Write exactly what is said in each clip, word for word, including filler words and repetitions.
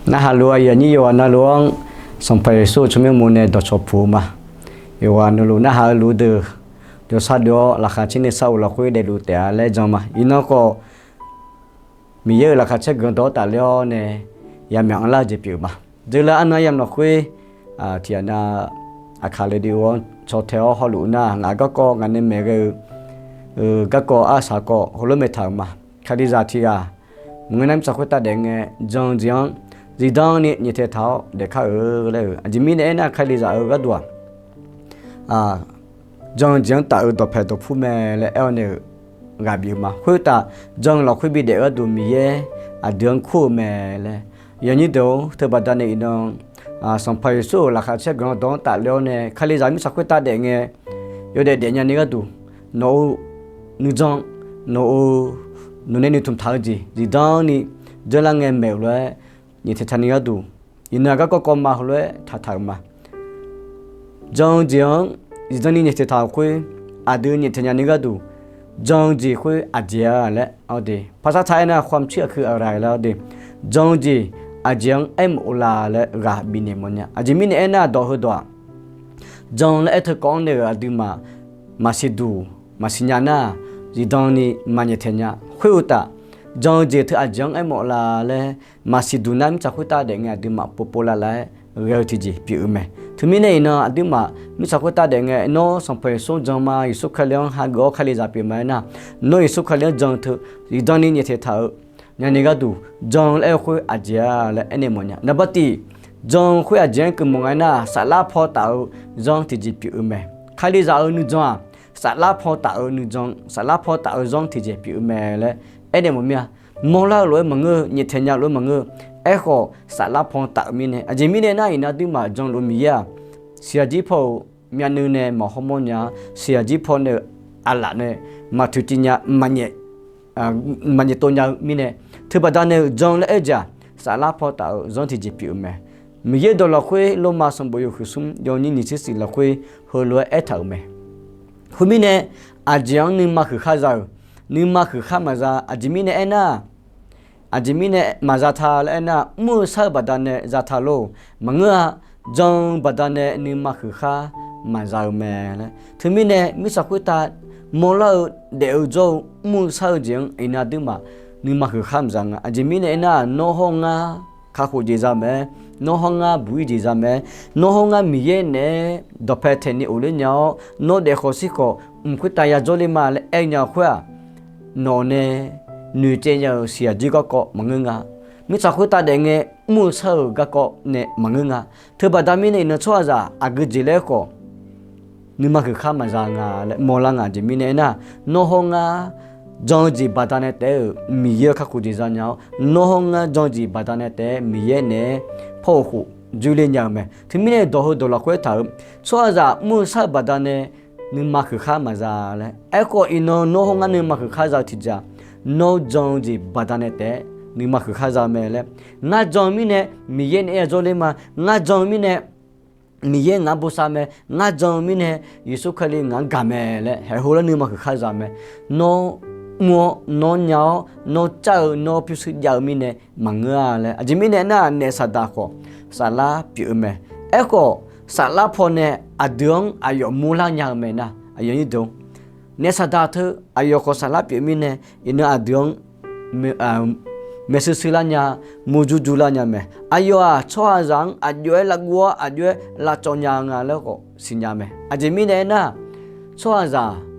Narhaq luf aqyuif aqnyir yawqghaq navluf-anr, Sanqpaq Yeqsur-euq tsawrmyanr mawr nae dawqcawq puq-eu ma. Yawqghaq navluf narhaq-eu luf-eu deuq, jawrshar deuq-awr laqkhaq caer nae sharluf lafkhoer daefluf taef-a laer jan ma. Iqnan khawf, Miqyaer-euq laqkhaq caer guiqlanq dawq-anr tafler-awr nae yamyaq anrlar-eu jeq pyeuf-eu ma. Dzeurlar arnan yamq lafkhoer, tiqghaq nav Aqkaq radio-anr caw tae-awr hawluf nar, ngaq garkawv ngaq nae maeq ghae-eu garkawv arsaq kawv heulof maeq taq-euq ma. Kalizaq tiqghaq maqngeur nar mirtsaq khoertav daef ngae, jan-eu jeq-anr zifdan ni nyaeftaeq taq-awr daefkar-eu laer-eu. Aqjeq mirnae aernar, Kalizaq-euq gharduq-aq, jan-eu jeq-anr taf-eu dawqpae dawqpur mae laer aer-awr nae-euq ghaq bif-eu ma. Khoeruqtaf, jan-eu lafkhoer bidaef-eu gharduq Miqyaer aqdui-anr kur-eu mae laer. Yawnyir deuq-or, teubaqda nae iqnan, Sanqpaq Yeqsur-euq laqkhaq caer guiqlanq dawq-anr tafler-awr nae, Kalizaq mirtsaq khoertav daef ngae, yawdaef daefnya ni gharduq, nawq-euq nuijan, nawq-euq nawqnae noeqtmq taq-eu jeq zifdan ni dzeurlar ngae maeq-euq lof-aer nyaeftaeq taq ni gharduq, iqnan garkawv kawv ma heulof-aer taqtaq-euq ma. Jan-eu jeq-anr zifdan ni nyaeftaeq taq-euq khoer, aqdui nyaeftaeq nya ni gharduq, jan-eu jeq khoer aqjeq-a laer-awr de, paqsar taq aernar, ความเชื่อคืออะไร laer-awr de, jan-eu jeq aqjeq-anr aermawf-eu la laer ghaq bifnaeq mawfnya. Aqjeq mirnae aernar, dawq heudawq-aq, jan laer aer teu kawv-anr nae-euq aqduimaf maqsiq duq maqsiq nya nar, zifdan ni maqnyaeftaeq nya. Khoeruqtaf, jan-eu jeq teu aqjeq-anr aermawf la laer maqsiq duq nar, mirtsaq khoertav daef ngae aqduimaf povpov lavlav-aer ghae-eu tiqjeq pyeuf-eu mae. Teumirnae iqnan aqduimaf mirtsaq khoertav daef ngae, nawr Sanqpaq Yeqsur jan ma, Yeqsur Kali-anr hageuf-awr Kalizaq pyeuf ma aernar, nawr Yeqsur Kali-anr jan teu zifdan ni nyaeftaeq taq-eu nyani gharduq, jan laer aer-eu khoer aqjeq-a laer aernaeq mawfnya. Naqbaqtiv, jan khoer aqjeq-anr keuv mawf nga aernar, saflar paw taf-eu zanr tiqjeq pyeuf-eu mae. Kalizaq-euq nuijan-aq, saflar paw taf-eu nuijan, saflar paw taf-eu zanr tiqjeq pyeuf-eu mae laer aernaeq mawf mir-a. Mawrlar-eu lof-aer maqngeur-eu, nyaeftaeq nya-eu lof-aer maqngeur-eu, aerkhawf saflar paw taf-eu mirnae. Aqjeq mirnae aernar, iqnan aqduimaf janluf Miqyaer-aq, siqyaq jir paw-euq myavnuiv nae maqhaw mawrnya-a. Siqyaq jir paw nae-euq aqlaf nae maqtoeqciv nya, maqnyaef tov nya-eu mirnae, teubaqda nae-euq jan laer aer-eu jeq-aq, saflar paw taf-eu zanr tiqjeq pyeuf-eu mae. Miqyaer dawq lafkhoer Lormav sanqbof yawhuiq smr yawnyir nyiq tser siq lafkhoer heulof-aer aertaq-euq mae. Khoermirnae, aqjeq-anr nuima huiq khar za-euq, nuima huiq khar maqza. Aqjeq mirnae aernar, aqjeq mirnae maqza ta laer aernar, mr-eu shar-eu baqdanae za ta lor. Maqngeur-a, jan-eu baqdanae nuima huiq khar maqza-eu mae laer. Teumirnae mirtsaq khoertav mawrlar-eu daef-eu jawr-eu mr-eu shar-eu jeq-anr iqnan aqduimaf nuima huiq khar maqza nga. Aqjeq mirnae aernar, nawr hawr ngar kakhof jeq za mae, nawr hawr ngar buq-ir jeq za mae, nawr hawr ngar Miqyaer naeq-aer dawqpae taeq ni of ler nya-awr, nawr daef khawf shir khawf mq khoertav yajawr ler ma laer aer nya-eu khoer-aq, nawq nae noeqtsaev nya-euq siqyaq jir garkawv maqngeur nga. Mirtsaq khoertav daef ngae mr-eu shar-euq garkawv nae maqngeur nga. Teubaqda mirnae iqnan tsawrhaqzaq aqgeu jeq laer khawf nuima huiq khar maqza nga laer mawrlar nga. Aqjeq mirnae aernar, nawr hawr ngar jan-eu jeq baqdanae taef-aer-euq Miqyaer-eu kakhof jeq za nya-awr, nawr hawr ngar jan-eu jeq baqdanae taef-aer Miqyaer naeq-aer pawr-eu khof joer ler nya-eu mae. Teumirnae dawq heudawq lafkhoer aertaq-euq, tsawrhaqzaq mr-eu shar-eu baqdanae nuima huiq khar maqza laer. Aerkhawf iqnan nawr hawr ngar nuima huiq khar za-eu tiqjeq-aq, nawr jan-eu jeq baqdanae taef-aer nuima huiq khar za mae laer. Ngar jan-eu mirnae Miqyaer naeq-aer yajawr ler ma. Ngar jan-eu mirnae Miqyaer ngaq-anr bosav mae. Ngar jan-eu mirnae Yeqsur Kali ngaq-anr gaq mae laer haeq heulof-aer nuima huiq khar za mae. Nawr mr-awr, nawr nya-awr, nawr car-eu, nawr pyurshuir jav-eu mirnae maqngeur-a laer. Aqjeq mirnae aernar, naef saqdaq khawf saflar pyeuf-eu mae. Aerkhawf, saflar pawnae aqdui-anr aqyawf murlar nya-eu mae nar, aqyawf nyir deuq, naef saqdaq teu aqyawf khawf saflar pyeuf mirnae, iqnan aqdui-anr maeqshi shuir lar nya, murjur jur lar nya mae. Aqyawf-aq, tsawrhaqzaq-anr aqjox-aer lavguv-awr aqjox-aer lavcawv nya nga laer khawf siqnya mae. Aqjeq mirnae aernar, tsawrhaqzaq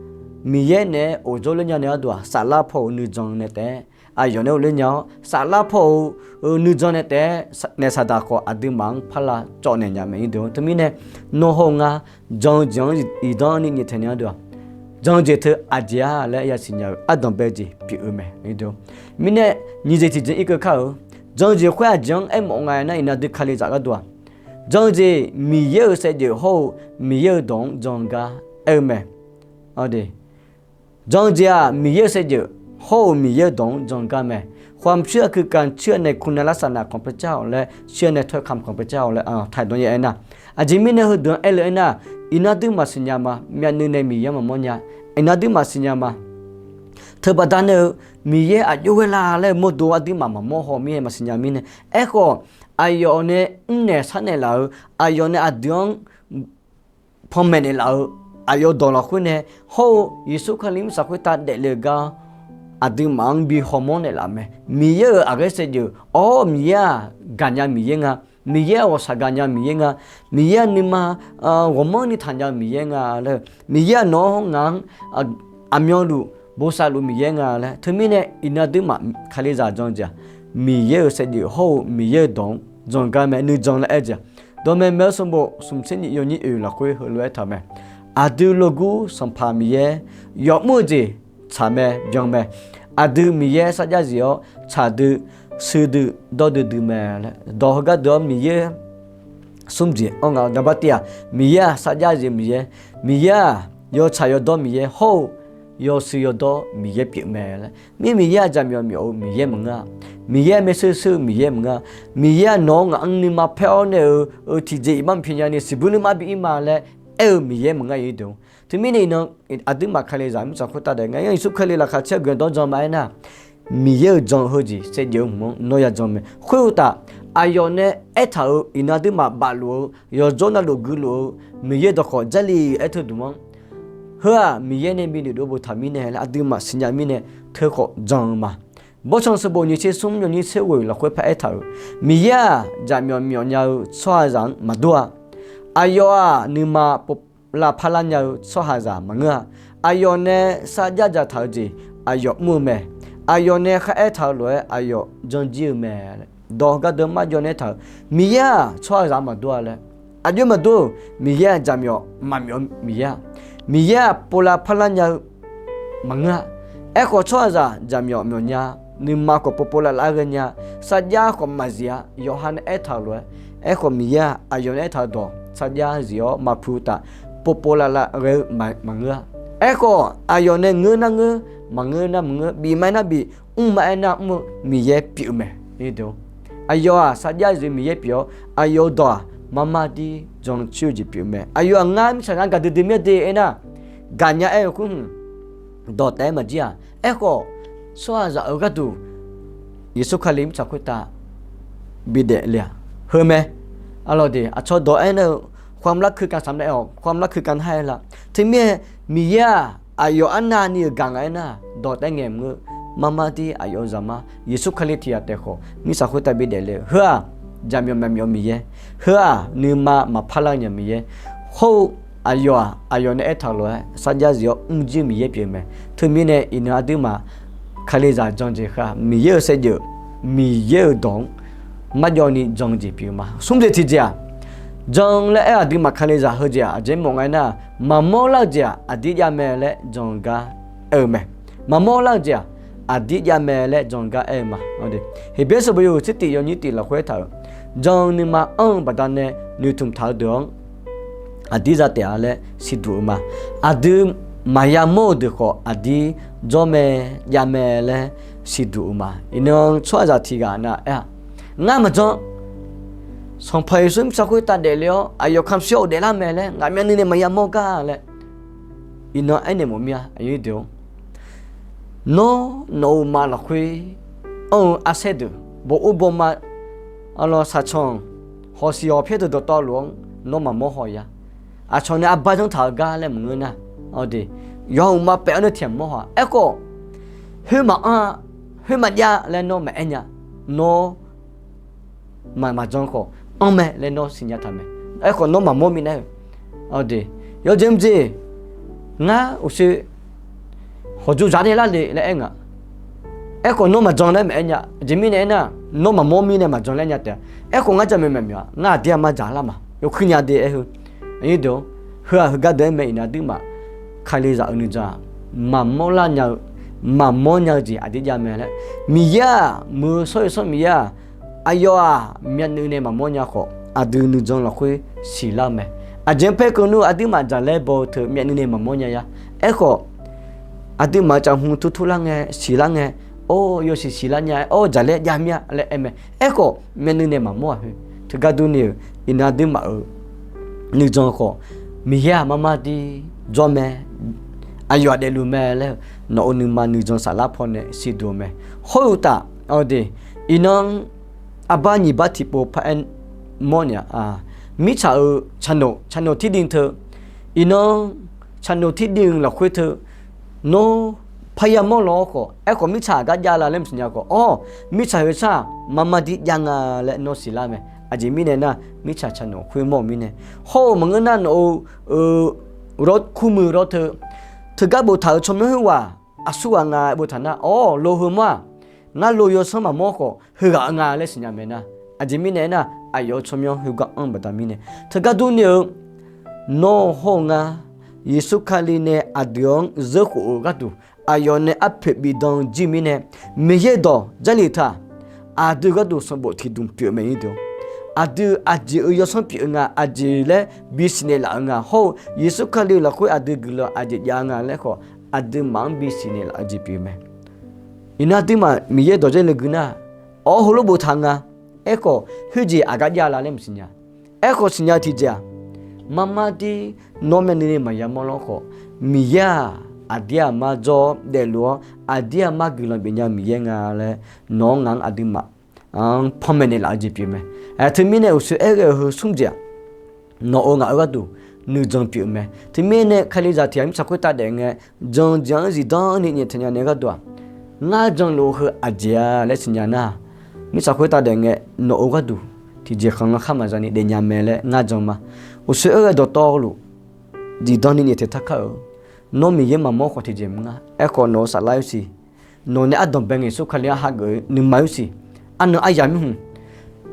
Miqyaer naeq-aer of jawrler nya nae gharduq-aq, saflar paw-euq nuijan nae taef-aer aqyawf naeq-aer of ler nya-awr, saflar paw-euq nuijan nae taef-aer naef saqdaq khawf aqduimaf-anr par lavcawv naeq nya mae. Teumirnae, nawr hawr-eu ngar jan-eu jeq-anr iqdanr ni nyaeftaeq nya gharduq-aq, jan-eu jeq teu aqjeq-a laer yasiq nya-eu ardanq bae jeq pyeuf-eu mae. Mirnae, nyiq jeq tiqjeq irkeuv kar-eu, jan-eu jeq khoer aqjeq-anr aermawf nga aernar, iqnan aqdui Kalizaq gharduq-aq, jan-eu jeq Miqyaer-euq saevdzeuf hawr-eu Miqyaer-euq dawq-anr jan-eu gar aer-eu mae. Jan-eu jeq-aq Miqyaer-euq saevdzeuf hawr-eu Miqyaer-euq dawq-anr jan-eu gar mae. ความเชื่อคือการเชื่อในคุณลักษณะของพระเจ้า laer เชื่อในถ้อยคำของพระเจ้า laer taqdawr ya aernar, aqjeq mirnae heudeuq-anr aer le aernar, iqnan aqduimaf siqnya ma, myavnuiv nae Miqyaer-anr maqmawr nya. Iqnan aqduimaf siqnya ma. Teubaqda nae-eu Miqyaer aqjox ghae la laer-eu mawrdo aqduimaf maqmawr haw mirnae maqsiqnya mirnae. Aerkhawf, aqyawf nae mrnaeq sharnaeq laf-eu, aqyawf nae aqdui-anr panmaeq naeqlaf-eu, aqyawf dawq lafkhoer nae, hawr-eu Yeqsur Kali mirtsaq khoertav daefle-eu gar-anr, aqduimaf-anr bi hawmawr naeqlaf mae. Miqyaer-euq aqghaer saevdzeuf, awr, Miqyaer-aq gaqnya Miqyaer nga, Miqyaer-aq ghawqshaq gaqnya Miqyaer nga, Miqyaer-aq nuima ghawqmanrni taqnya-eu Miqyaer nga laer, Miqyaer-aq nawq-anr ngaq-anr aqmyanluf bosav luf Miqyaer nga laer. Teumirnae iqnan aqduimaf kalizaq jan-eu jeq-aq, Miqyaer-euq saevdzeuf hawr-eu Miqyaer-euq dawq-anr jan gar mae. Nuijan laer aer-eu jeq-aq, dawqmaeq maeq-eu sanqbof smq tser nyif yawnyir oeq lafkhoer heulof-aer aertaq-eu mae. Aqdui loqgur sanqpaq Miqyaer yawmr-eu jeq tsaq mae, byan mae. Aqdui Miqyaer sarjax zif-awr tsaq dui, sui dui, dawr duidui mae laer. Dawq heugar dui-awr Miqyaer smr jeq anr nga-eu. Naqbar tiv-aq, Miqyaer-aq sarjax zif Miqyaer, Miqyaer-aq yawtsaq yawdawr Miqyaer hawr-eu yawsui yawdawr Miqyaer pyeuf mae laer. Mir Miqyaer-aq jaqmyawf myawf-eu Miqyaer maqngeur-a. Miqyaer-aq maershuir shuir-eu Miqyaer maqngeur-a. Miqyaer-aq nawq-anr ngaq-anr nuima paer-awr nae-eu tiqjeq iqbax maqpyaeq nyani siqbuir nuima bi ir ma laer aer-eu Miqyaer maqngeur-a. Teumirnae iqnan aqduimaf kalizaq mirtsaq khoertav daef ngae, Yeqsur Kali laqkhaq caer-eu guiqlanq dawr jan ma aernar, Miqyaer-euq jan heujeq saevdzeuf-eu hmq-anr nawr ya jan mae. Khoeruqtaf, aqyawf nae aertaq-euq iqnan aqduimaf bafluf-eu yawqjawr navluf guiqluf-eu Miqyaer dawqkawq Jarlif aer teu dmq-anr, heu-aq Miqyaer nae bi noeqdov boftaq mirnae laer aqduimaf siqnya mirnae teukhawf jan-eu ma. Bawrtsanq sanqbof nyiq tser smr yawnyir tser ghoeq lafkhoer par aertaq-euq, Miqyaer-aq jaqmyawf myawf nya-eu tsawrhaqzaq-anr maqdur-a. Aqyawf-aq nuima pov lavpar lar nya-eu tsawrhaqzaq maqngeur-a. Aqyawf nae sarjax dzaqtaq-eu jeq aqyawf mr-eu mae. Aqyawf nae khar aertaq-eu lof-aer aqyawf janrjir-eu mae. Dawq heugar dui-anr marjawv nae aertaq-euq, Miqyaer-aq tsawrhaqzaq-anr maqdur-a laer. Aqjox maqdur-euq, Miqyaer-aq jaqmyawf maqmyawf-eu Miqyaer-a. Miqyaer-aq pov lavpar lar nya-eu maqngeur-a. Aerkhawf tsawrhaqzaq jaqmyawf myawf nya, nuima khawf povpov lavlav ghae nya, sarjax khawf maqzif-a. Yawqha nae aertaq-euq lof-aer, aerkhawf Miqyaer-aq aqyawf nae aertaq-eu dawq sarjax zif-awr maqpuq taf, povpov lavlav ghae-eu maqngeur-a. Aerkhawf aqyawf nae ngeur nar ngeur, maqngeur nar maqngeur, bif ma aernar bif, mr ma aernar mr-eu Miqyaer pyeuf-eu mae. Aqyawf-aq sarjax zif-eu Miqyaer pyeuf-awr, aqyawf-euq dawq-aq marmar dir jan coer-eu jeq pyeuf-eu mae. Aqyawf-aq ngar mirtsaq ngar gaqdui dui mir-a de aernar, gaqnya aer-eu khoer hmq dawq taef-aer maqjir-aq. Aerkhawf tsawrhaqzaq-euq gharduq Yeqsur Kali mirtsaq khoertav bidaef le-aq, heu mae. Arlawq de, aqcawq dawq aernar-eu, ความรักคือการสำแดงออก ความรักคือการให้ laer. Teumirnae Miqyaer-aq aqyawf arnavni-euq gaq nga aernar, dawq taef-aer ngaeq mr-eu, marmar dir aqyawf-euq zaqmar Yeqsur Kali tiq ghaq taef khawf mirtsaq khoertav bidaef le-eu, heu-aq jaqmyawf maqmyawf-eu Miqyaer, heu-aq nuima maqpar lar nya Miqyaer, hawr-eu aqyawf-aq aqyawf nae aertaq-eu lof-aer sarjax zif-awr mrjir-eu Miqyaer pyeuf mae. Teumirnae iqnan aqduimaf kalizaq jan jeq heu-aq Miqyaer-euq saevdzeuf, Miqyaer-euq dawq-anr marjawvni jan-eu jeq pyeuf-eu ma. Smr jeq tiqjeq-aq, jan laer aer-eu aqduimaf kalizaq heujeq-aq aqjeq mawf nga aernar, maqmawr lar-eu jeq-aq aqdir jav mae laer jan-eu gar aer-eu mae. Maqmawr lar-eu jeq-aq aqdir jav mae laer jan-eu gar aer-eu ma. Heqbyaer sanqbof yawhuiq tser tif yawnyir tif lafkhoer aertaq-euq, jan-eu nuima anr-eu baqdanae noeqtmq taq-eu deuq-anr aqdir za taef-a laer siqduq-eu ma. Aqdui maqya mawr-eu deuq khawf aqdir jawr mae, jav mae laer siqduq-eu ma. Iqnan tsawrhaqzaq tiq ghaq nav aer-aq, ngar maqjan, Sanqpaq Yeqsur mirtsaq khoertav daefle-awr aqyawf kamq shir-awr daeflar mae laer ngaq myavnuiv nae maqya mawr gar laer iqnan aernaeq mawf mir-a. Nawr nawq-euq ma lafkhoer anr-eu arsaer deuq, bof ur baw ma, arlawq saqcanq, hawq siq hawq pyaer deuq dawqtawvluf-anr nawr maqmawr haw-a. Aqcawq nae arbar janrtaq-eu gar laer maqngeur nar, yawqha uqma paef-awr nae tiq ghaq mawr haw-a. Aerkhawf, khoer maqanr-a, khoer maqjav laer nawr maqaer nya. Nawr maq, maqjan khawf anr mae laer nawr siqnya taq mae. Aerkhawf nawr maqmawr minav-eu, yawjeq mqjeq, ngar uqshoe hawqjur zaq dae lar le laer aer nga. Aerkhawf nawr maqjan laer maqaer nya. Aqjeq mirnae aernar, nawr maqmawr mirnae maqjan laer nya taef-a. Aerkhawf ngar jaqmyawf maqmyawf-a, ngar aqdir armar dzaq lar ma, yawkuir nya de aer heu. Aqnyir deuq-or, heu-aq heugar deuq-aer mae. Iqnan aqduimaf kalizaq-euq nuijan-aq, maqmawr lar nya-eu, maqmawr nya-eu jeq aqdir jav mae laer, Miqyaer-aq muiq-eu shawr-eu sanr Miqyaer-aq, aqyawf-aq myavnuiv nae maqmawr nya khawf aqdui nuijan lafkhoer siqlar-eu mae. Aqjeq-anr paer keuvnmr-eu aqduimaf jaqlaer baw-eu teu myavnuiv nae maqmawr nya ya. Aerkhawf aqduimaf-euq caf hmq turtur lar ngae, siqlar ngae, or yawsiq siqlar nya-aer or jaqlaer jav mir-a laer aer mae. Aerkhawf myavnuiv nae maqmawr-aq khoer teugar durni-euq iqnan aqduimaf-euq nuijan khawf, Miqyaer-aq marmar dir jawr mae, aqyawf-aq daefluf mae laer-eu nawq-euq nuima nuijan saflar pawnae siqduq-eu mae. Hawr-eu uqtaf, awq de, iqnan arbar nyiq bar tiqpov paraer mawr ni-a, mirtsaq-euq tsaqnoq, tsaqnoq tiqdui teu, iqnan tsaqnoq tiqdui lafkhoer teu, nawr parya mawr law-awr khawf, aerkhawf mirtsaq aqgar jav la laer maqsiqnya khawf, awr, mirtsaq heu sar-aq marmar dir jav nga laer nawr siqlar mae. Aqjeq mirnae nar, mirtsaq tsaqnoq khoer mawr-euq mirnae. Hawr-eu maqngeur nar, nawq-euq rawr, kurmuiq rawr teu, teugar boftaq-euq tsawrmyanr khoerghaq aqsurghaq nga boftaq nar, awr, lo heu mawr-aq, ngar lo yawsanr maqmawr khawf heughaq-eu nga laer siqnya mae nar. Aqjeq mirnae aernar, aqyawf-euq tsawrmyanr heugar anr-eu baqda mirnae. Teugar durni-eu, nawr hawr-eu ngar, Yeqsur Kali nae aqdui-anr zeurkhof-eu gharduq, aqyawf nae arpoeq bifdan-eu jir mirnae, Miqyaer dawq Jarlif taq aqdui gharduq sanqbof tiqdmq pyeuf-eu mae. Aqdui aqjeq-euq yawsanr pyeuf-eu nga, aqjeq laer bisiqnaeq laf-eu nga. Hawr-eu Yeqsur Kali lafkhoer aqdui guiqlanq aqjeq jav-eu nga laer khawf, aqduimaf-anr bisiqnaeq laf-eu jeq pyeuf mae. Iqnan aqduimaf Miqyaer dawq Jarlif gui nar, awr, heulof boftaq nga. Aerkhawf khoerjeq aqgar jav la laer maqsiqnya. Aerkhawf siqnya-eu tiqjeq-aq, marmar dir nawr myavnuiv ni maqya mawr lar khawf, Miqyaer-aq aqdir aqmar jawr-awr daefluf-awr, aqdir aqmar guiqlanq bifnya-eu Miqyaer nga laer nawq-anr ngaq-anr aqduimaf-anr panmaeq naeqlaf-eu jeq pyeuf mae. Ae, teumirnae uqshoe aerghae-eu heu smr jeq-aq, nawq-euq ngaq-euq gharduq nuijan pyeuf-eu mae. Teumirnae Kalizaq tiq ghaq mirtsaq khoertav daef ngae, jan-eu jeq-anr zifdan ni nyaeftaeq nya naeq-eu gharduq-aq, ngar janluf-eu heu aqjeq-a laer siqnya nar, mirtsaq khoertav daef ngae, nawq-euq gharduq tiqjeq khanqlanr khar maqza ni daefnya mae laer ngar jan ma. Uqshoe aerghae dawqtawvluf zifdan ni nyaeftaeq tar kar-eu. Nawr Miqyaer maqmawr khawf tiqjeq mr ngar. Aerkhawf nawq-euq saflar-eu siq, nawq nae ardanqbae ngae Yeqsur Kali-anr hageuf-eu nuima-eu siq, arnan aryamq mirhmq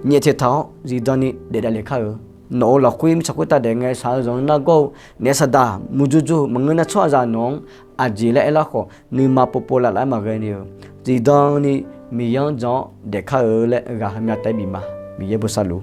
nyaeftaeq taq-awr zifdan ni daef davlef kar-eu. Nawq-euq lafkhoer mirtsaq khoertav daef ngae shaq-eu zanq-eu nargawr-eu naef saqdaq murjur jur-eu maqngeur nar, tsawrhaqzaq nawq-anr aqjeq laer aerlar khawf, nuima povpov lavlav-aer maqghae ni-eu, zifdan ni Miqyaer-anr jan-awr daef kar-eu laer ghaq heumya taef-aer bif ma. Miqyaer bosav luf.